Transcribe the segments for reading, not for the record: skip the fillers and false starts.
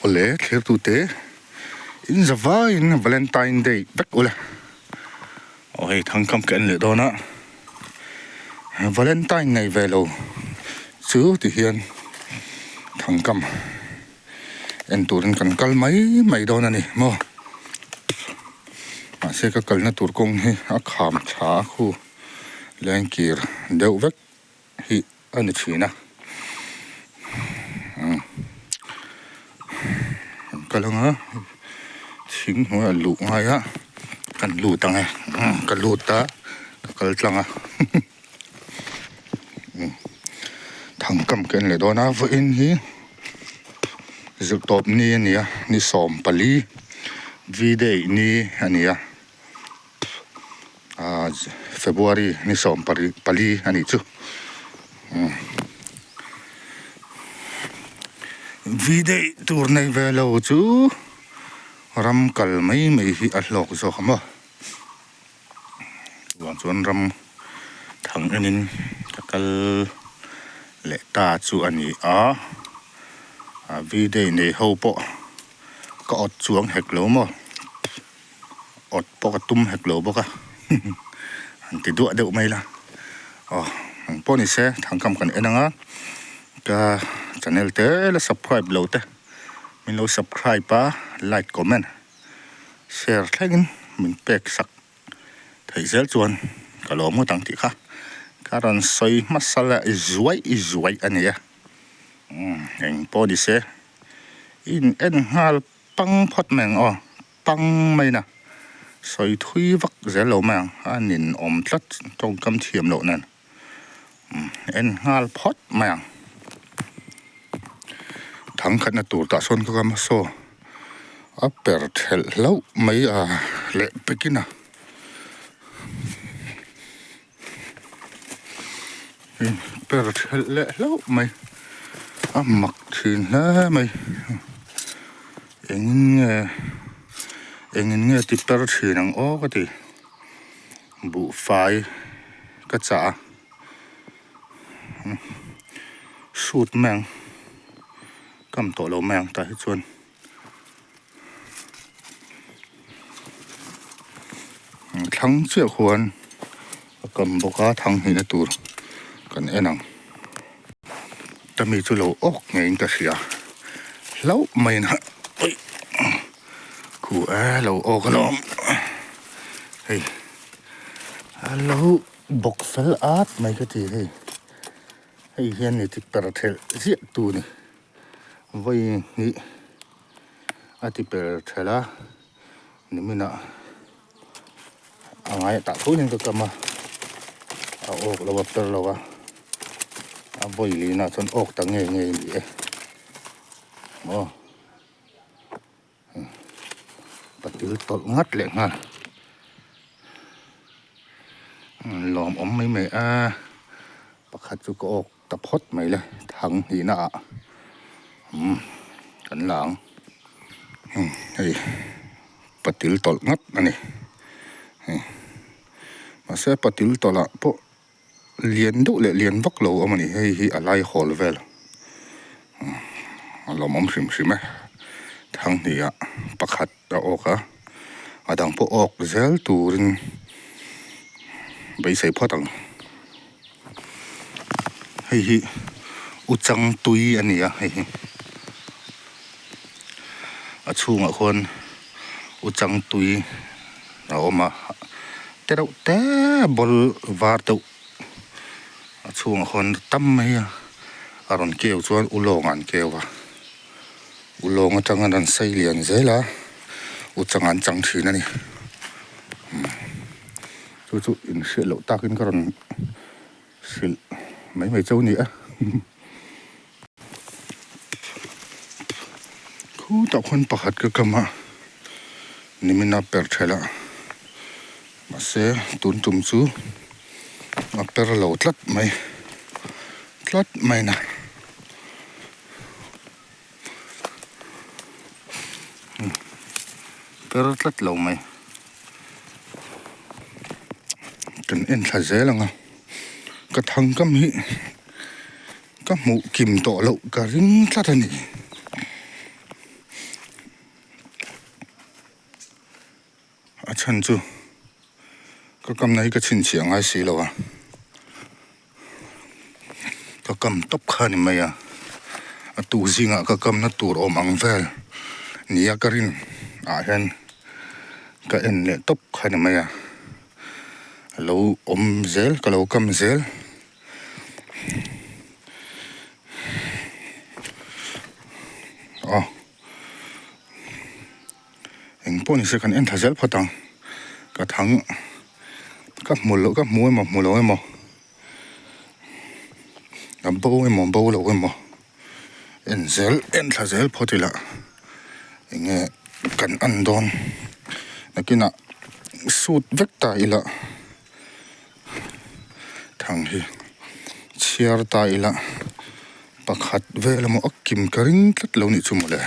Awle thlertute in za vaiin Valentine Day vek ula aw hei thangkam ka en leh dawn a Valentine nei ve lo chu ti hian thangkam en turin kan kal mai mai dawn a ni maw mahse ka kalna tur kawng hi a kham tha a khu lengkir deuh vek. hi a ni thin a umm an kal ang a thing hnuaiah luh ngai a kan lut ang e umm ka lut a ka kal tlang a umm thangkam ka en leh dawn a vawiin hi zirtawp ni a ni a ni 14 v day ni a ni a. Ahh February ni 14 a nih chu umm vi daih tur nei ve lo chu ram kal mai mai hi a hlawk zawk a maw chuvang chuan ram thang enin ka kal leh ta chu a ni a ah vi daih nei ho pawh ka awt chuang hek lo maw. Awt pawh ka tum hek lo bawk a han ti duah deuh mai la aw eng pawh ni se thangkam kan en ang a ka channel te la subscribe lo te min lo subscribe a like comment share thlengin min pek sak theih zel chuan ka lawm ngawt ang tih kha ka rawn sawi hmasa leh zuai zuai a ni e eng pawh ni se in en nghal pang phawt mai ang aw. Pang mai na sawi thui vak zel lo mai ang a nin awm tlat tawngkam thiam loh nen en nghal phawt mai ang thangkhatna tur tah sawn ka kam a saw a per thelh hlauh mai a leh pekin a. Per thelh leh hlauh mai a mak thin hle mai engin nge engin nge ti per thin ang aw ka ti buhfai ka chah a hrut mai ang kam tawh lo mai ang tah hi chuan. Thlang chiah khuan a kam bawk a thang hnihna tur kan en ang ta mi chu lo awk ngeiin ka hria hlauh mai in awi khu e lo awk alawm hei a lo bawk fel at mai ka ti hei hei hian ni ti per thelh ziah tu ni. Vawi hnih a ti per thelh a niminah a ngai tah tho hian ka kam a a awk lo a per lo a a vawi lihna chuan awk ta ngei ngei a ni e aw patil tawlh ngat leh nghal lawmawm mai mai a pakhat chu ka awk. Ta phawt mai le thang hnihna ah umm kan la ang umm hei patil tawlh ngat a ni hei mahse patil tawlh ah pawh lian deuh leh lian vak lo a awm a ni hei hi a lai hawl vel umm a lawmawm hrim hrim e thang hnih ah pakhat a awk a a dang pawh awk zel turin beisei phawt ang. Hei hi uchang tui a ni a hei hi a chhungah khuan uchang tui a awm a te reuh te ball var deuh a chhungah khuan tam mai a a rawn keu chuan ulawng ah an keu a ulawng atang an rawn sei lian zel a uchang an chang thin a ni. Chu chu inhriat loh takin ka rawn hrilh mai mai chauh a ni a. Khutah khuan pakhat ka kam a, nimina per thelh a, mahse tun tum chu a per lo tlat mai, tlat mai na. Per tlat lo mai kan en thla zel ang a ka thangkam hi ka hmuh kim tawh loh ka ring tlat a ni. chhan chu ka kamna hi ka chhinchhiah ngai si lo a, ka kam tawp kha a ni mai a, a tuk zingah ka kamna tur awm ang vel nia ka rin ah hian ka en leh tawp kha a ni mai a, a lo awm zel ka lo kam zel. Aw eng pawh ni se kan en thla zel phawt ang ka thang ka hmu loh ka hmu emaw hmu lo emaw a bo emaw bo lo emaw en zel en thla zel phawt ila eng nge kan en dawn nakinah sut vek ta ila. Thang hi chhiar ta ila pakhat vel emaw a kim ka ring tlat lo nih chu mawle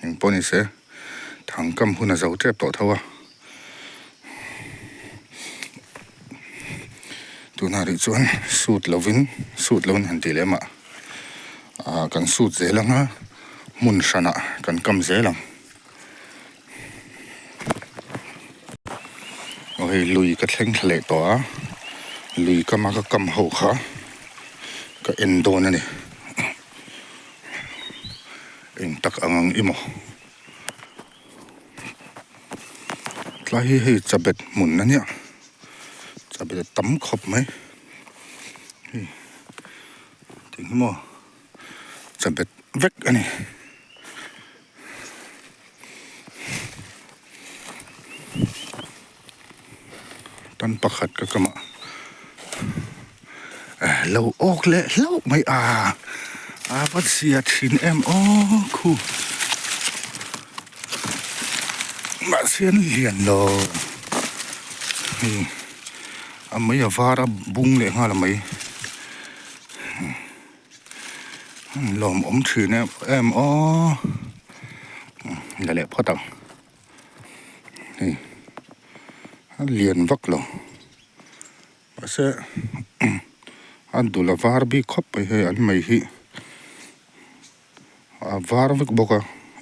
eng pawh ni se thang kam hun a zo tep tawh tho a tunah rih chuan sut lovin sut lovin han tih lem ah ah kan sut zel ang a hmun hranah kan kam zel ang. Aw hei lui ka thleng thla leh tawh a lui kama ka kam ho kha ka en dawn a ni eng tak ang ang i maw tlai hi hei chabet hmun a nia chabet a tam khawp mai hei tih hi maw chabet vek a ni. Tan pakhat ka kam ah lo awk leh hlauh mai a a va zia thin em aw khu mahse an lian lo hei a mei a var a bung leh nghal a mei. Lawm awm thin em em aw la leh phawt ang hei a lian vak lo mahse a dul a var bik khawp mai hei an mei hi a var vek bawk a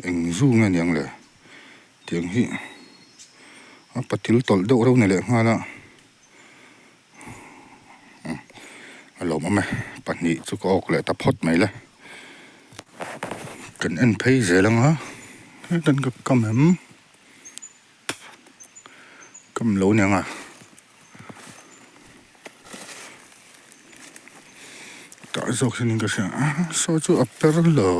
eng zu nge niang le tiang hi a patil tawlh deuh reuh ni leh nghal a. A lawmawm e pahnih chu ka awk leh ta phawt mai le kan en phei zel ang a hetan ka kam em kam lo aniang a tah zawk hian in ka hria a saw chu a per lo.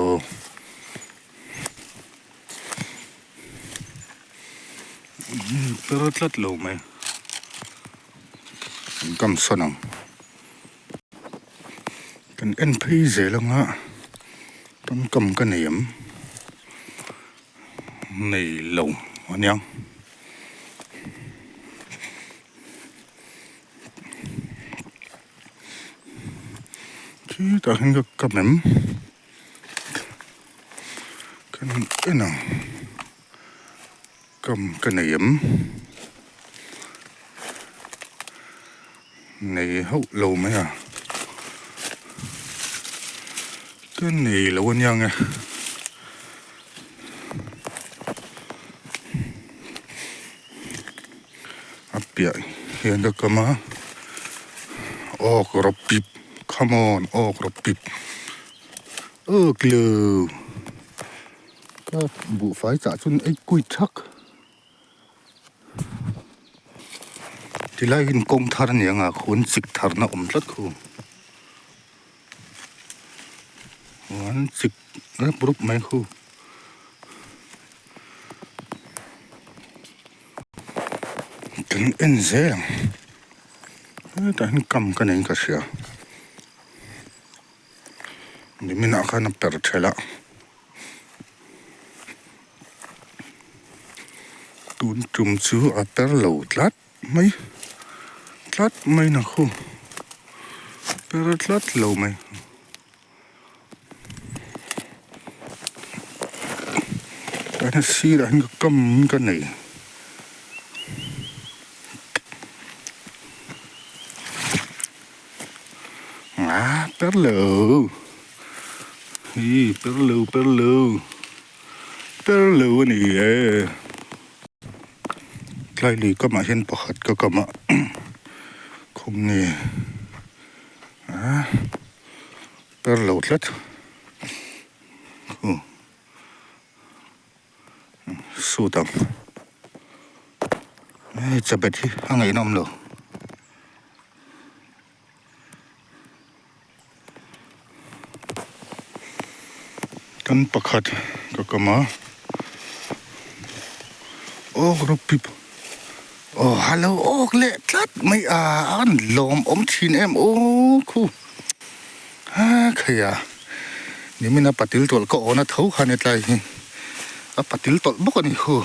Per tlat lo mai an kam sawn ang kan en phei zel anga tawngkam ka nei em nei lo aniang. Khitah hian ka kam em. Kan en ang kam ka nei em nei hauh lo mai a ka nei lo ania nge a piah hian ka kam a awk rawp pip come on awk rawp pip. Aw kilo ka buhfai chah chuan ei kui thak tilai hian kawng thar a ni ang a khuan chik thar na awm tlat khu an chik rep rup mai khu. Kan en zel ang hetah hian kam ka nei in ka hria. Nimin ah khan a per thelh a tun tum chu a per lo tlat mai tlat mai na khu per tlat lo mai tah hian sirah hian ka kam ka nei. Ah per lo hi per lo per lo. Per lo a ni e. Tlai lui kamah hian pakhat ka kamah khum nge a per lo tlat khu sut ang hei chabet hi a ngaihnawm lo. Kan pakhat ka kam a awk rawp pip aw halo awk leh tlat mai a an lawm awm thin em aw khu ha khei a nimin a patil tawlh ka awn a tho khan hetlai hi a patil tawlh bawk a ni khu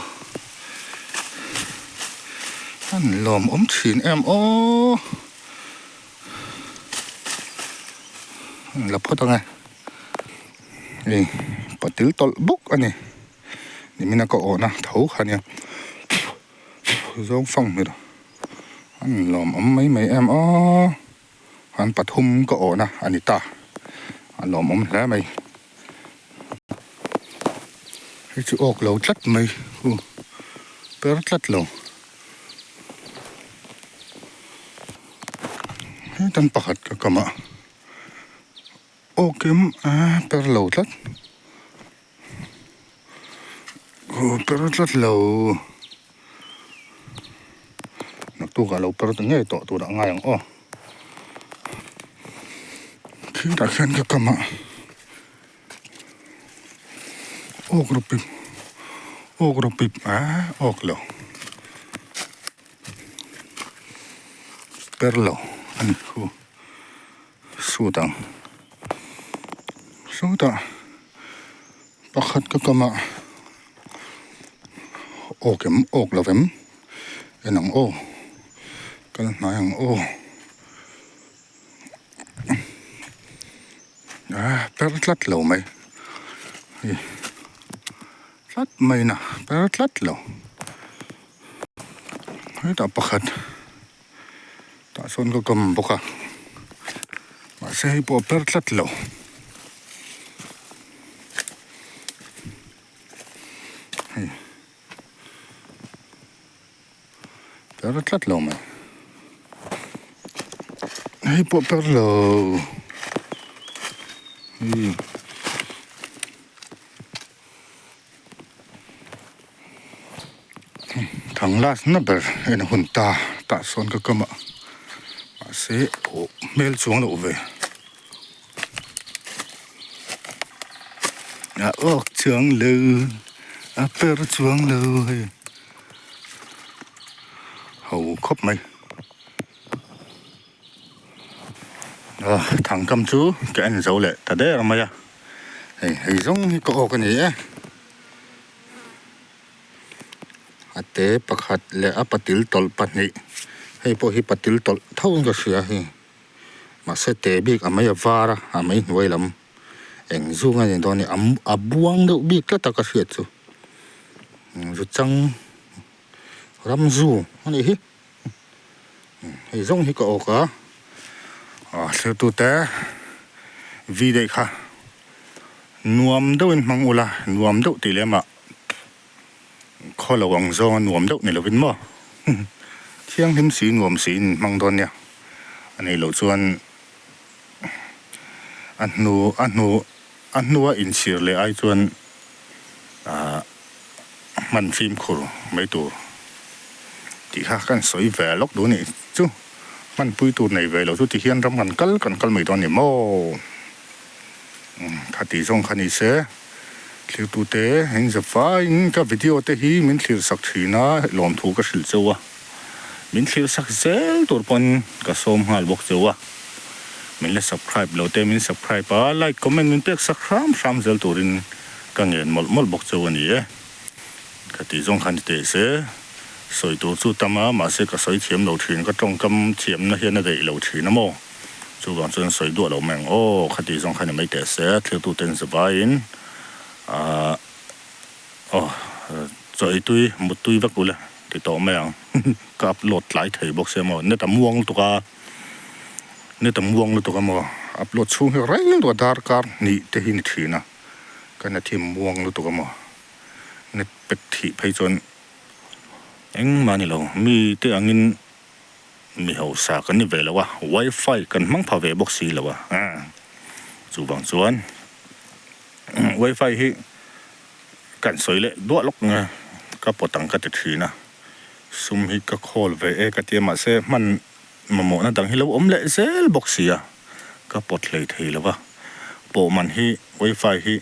an lawm awm thin em aw. La phawt ang e hei patil tawlh bawk a ni nimina ka awhna tho kha ania zawng fang hmel a ni lawm awm mai mai em aw an pathum ka awhna a ni ta a lawmawm hle mai hei chu awk lo tlat mai hu per tlat lo. Hetan pakhat ka kam a awkim a per lo tlat aw per tlat lo naktuk ah lo per ta ngei tawh tur ah ngai ang aw khitah khian ka kam a awk rawp pip awk rawp pip ah awk lo per lo a ni khu sut ang sutah pakhat ka kam a awk em awk lo em en ang aw kal hnai ang aw. Ah per tlat lo mai hei tlat mai na per tlat lo hetah pakhat tah sawn ka kam bawk a mahse hei pawh a per tlat lo. Hei per tlat lo mai hei pawh per lo hi thang last na ber en a hun ta tah sawn ka kam a mahse aw hmel chuang loh ve a awk chuang lo a per chuang lo hei. Ho khawp mai a thangkam chu ka en zo leh ta der mai a hei hei zawng hi ka awk a ni e a te pakhat leh a patil tawlh pahnih hei pawh hi patil tawlh tho in ka hria hei mahse te bik a mei a var a a mei hnuai lam eng zung a ni dawn a ni a buang deuh bik tlat a ka hriat chu. Zu chang ram zu a nih hi hei zawng hi ka awk a ah thirtute vi daih kha nuam deuhin hmang ula nuam deuh tih lem ah khaw lo ang zawnga nuam deuh ni lovin maw thianghlim si nuam si in hmang dawn nia a nih loh chuan a hnu a hnu a hnua inchhir leh ai chuan ahh hman fimkhur mai tur tih kha kan sawi ve lawk duh a nih chu hmanpui tur nei ve lo chu ti hian ram kan kal kan kal mai dawn a ni maw khati zawng kha ni se thirtute in za faiin ka video te hi min thlir sak thin a lawmthu ka hrilh cheu a min thlir sak zel tur pawn ka sawm nghal bawk cheu a. Min la subscribe lo te min subscribe a, like comment min pek sak hram hram zel turin ka ngen mawlh mawlh bawk cheu a ni e. Ka tih zawng khan ti teh se, sawi tur chu tam a, mahse ka sawi thiam lo thin, ka tawngkam thiamna hian a daih lo thin a maw? Chuvang chuan sawi duah lo mai ang aw, ka tih zawng khan ni mai teh se, thiltuten zavaiin aah aw chaw ei tui mut tui vek ule ti tawh mai ang, ka upload tlai thei bawk sia maw, net a muang lutuk a. Ni tam muang lutuk a maw? Upload chhung hi reng lutuk a darkar hnih te hi ni thin a, ka hna thim muang lutuk a maw? pack thih phei chuan engmah a ni lo mi te angin mi hausa kan ni ve lo a wifi kan hmang pha ve bawk si lo a chuvang chuan wifi hi kan sawi leh duah lawk nge ka pawt ang ka ti thin a sum hi ka khawl ve e ka ti a mahse hman mamawhna dang hi lo awm leh zel bawk si a ka pawt hlei thei lo va pawh man hi wifi hi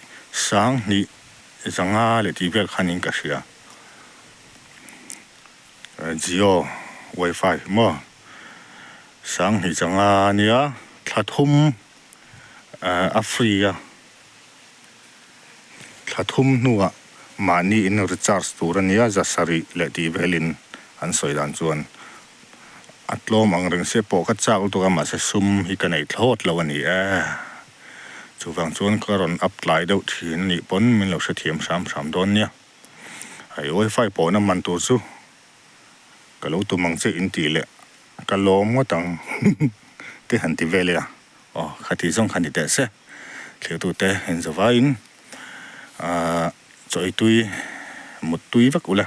sang hnih zanga leh tih vel khanin ka hria. Jio wifi maw sanghnih changa ania thla thum a free a thla thum hnuah mahni in recharge tur ania za sarih leh tih velin an sawi dan chuan a tlawm ang reng sia pawh ka chak lutuk a mahse sum hi ka nei thlawt lo a ni e chuvang chuan ka rawn up tlai deuh thin anih pawn min lo hrethiam hram hram dawn nia. Hei wifi pawhna man tur chu ka lo tum ang che in tih leh ka lawm ngawt ang te han ti vel ila aw khati zawng kha ni teh se thliatute in zavaiin ahh chaw ei tui mut tui vek ula.